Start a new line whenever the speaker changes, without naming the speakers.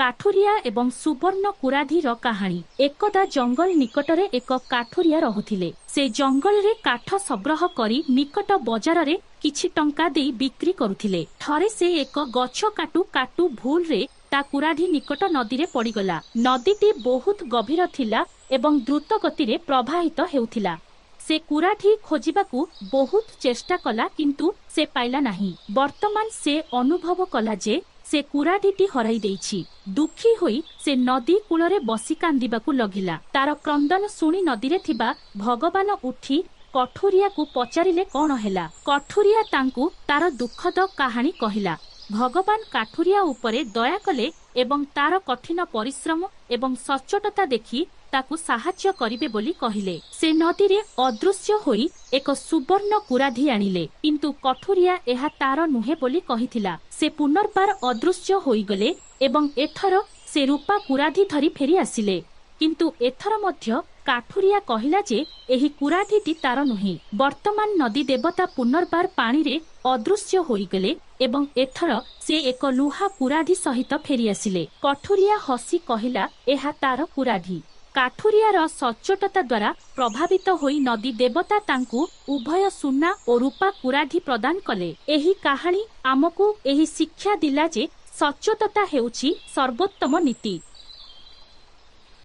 କାଠୁରିଆ ଏବଂ ସୁବର୍ଣ୍ଣ କୁରାଢୀର କାହାଣୀ। ଏକଦା ଜଙ୍ଗଲ ନିକଟରେ ଏକ କାଠୁରିଆ ରହୁଥିଲେ। ସେ ଜଙ୍ଗଲରେ କାଠ ସଂଗ୍ରହ କରି ନିକଟ ବଜାରରେ କିଛି ଟଙ୍କା ଦେଇ ବିକ୍ରି କରୁଥିଲେ। ଥରେ ସେ ଏକ ଗଛ କାଟୁ କାଟୁ ଭୁଲରେ ତା କୁରାଢୀ ନିକଟ ନଦୀରେ ପଡ଼ିଗଲା। ନଦୀଟି ବହୁତ ଗଭୀର ଥିଲା ଏବଂ ଦ୍ରୁତ ଗତିରେ ପ୍ରବାହିତ ହେଉଥିଲା। ସେ କୁରାଢୀ ଖୋଜିବାକୁ ବହୁତ ଚେଷ୍ଟା କଲା, କିନ୍ତୁ ସେ ପାଇଲା ନାହିଁ। ବର୍ତ୍ତମାନ ସେ ଅନୁଭବ କଲା ଯେ ସେ କୁରାଢୀଟି ହରାଇ ଦେଇଛି। ଦୁଃଖୀ ହୋଇ ସେ ନଦୀ କୂଳରେ ବସି କାନ୍ଦିବାକୁ ଲଗିଲା। ତାର କ୍ରନ୍ଦନ ଶୁଣି ନଦୀରେ ଥିବା ଭଗବାନ ଉଠି କଠୁରିଆକୁ ପଚାରିଲେ କଣ ହେଲା। କଠୁରିଆ ତାଙ୍କୁ ତାର ଦୁଃଖଦ କାହାଣୀ କହିଲା। ଭଗବାନ କାଠୁରିଆ ଉପରେ ଦୟା କଲେ ଏବଂ ତାର କଠିନ ପରିଶ୍ରମ ଏବଂ ସଚ୍ଚୋଟତା ଦେଖି ତାକୁ ସାହାଯ୍ୟ କରିବେ ବୋଲି କହିଲେ। ସେ ନଦୀରେ ଅଦୃଶ୍ୟ ହୋଇ ଏକ ସୁବର୍ଣ୍ଣ କୁରାଢୀ ଆଣିଲେ, କିନ୍ତୁ କଠୁରିଆ ଏହା ତାର ନୁହେଁ ବୋଲି କହିଥିଲା। ସେ ପୁନର୍ବାର ଅଦୃଶ୍ୟ ହୋଇଗଲେ ଏବଂ ଏଥର ସେ ରୂପା କୁରାଢୀ ଧରି ଫେରି ଆସିଲେ। କିନ୍ତୁ ଏଥର ମଧ୍ୟ କାଠୁରିଆ କହିଲା ଯେ ଏହି କୁରାଢୀଟି ତାର ନୁହେଁ। ବର୍ତ୍ତମାନ ନଦୀ ଦେବତା ପୁନର୍ବାର ପାଣିରେ ଅଦୃଶ୍ୟ ହୋଇଗଲେ ଏବଂ ଏଥର ସେ ଏକ ଲୁହା କୁରାଢୀ ସହିତ ଫେରିଆସିଲେ। କଠୁରିଆ ହସି କହିଲା ଏହା ତାର କୁରାଢୀ। କାଠୁରିଆର ସଚ୍ଚୋଟତା ଦ୍ୱାରା ପ୍ରଭାବିତ ହୋଇ ନଦୀ ଦେବତା ତାଙ୍କୁ ଉଭୟ ସୁନା ଓ ରୂପା କୁରାଢୀ ପ୍ରଦାନ କଲେ। ଏହି କାହାଣୀ ଆମକୁ ଏହି ଶିକ୍ଷା ଦିଲା ଯେ ସଚ୍ଚୋଟତା ହେଉଛି ସର୍ବୋତ୍ତମ ନୀତି।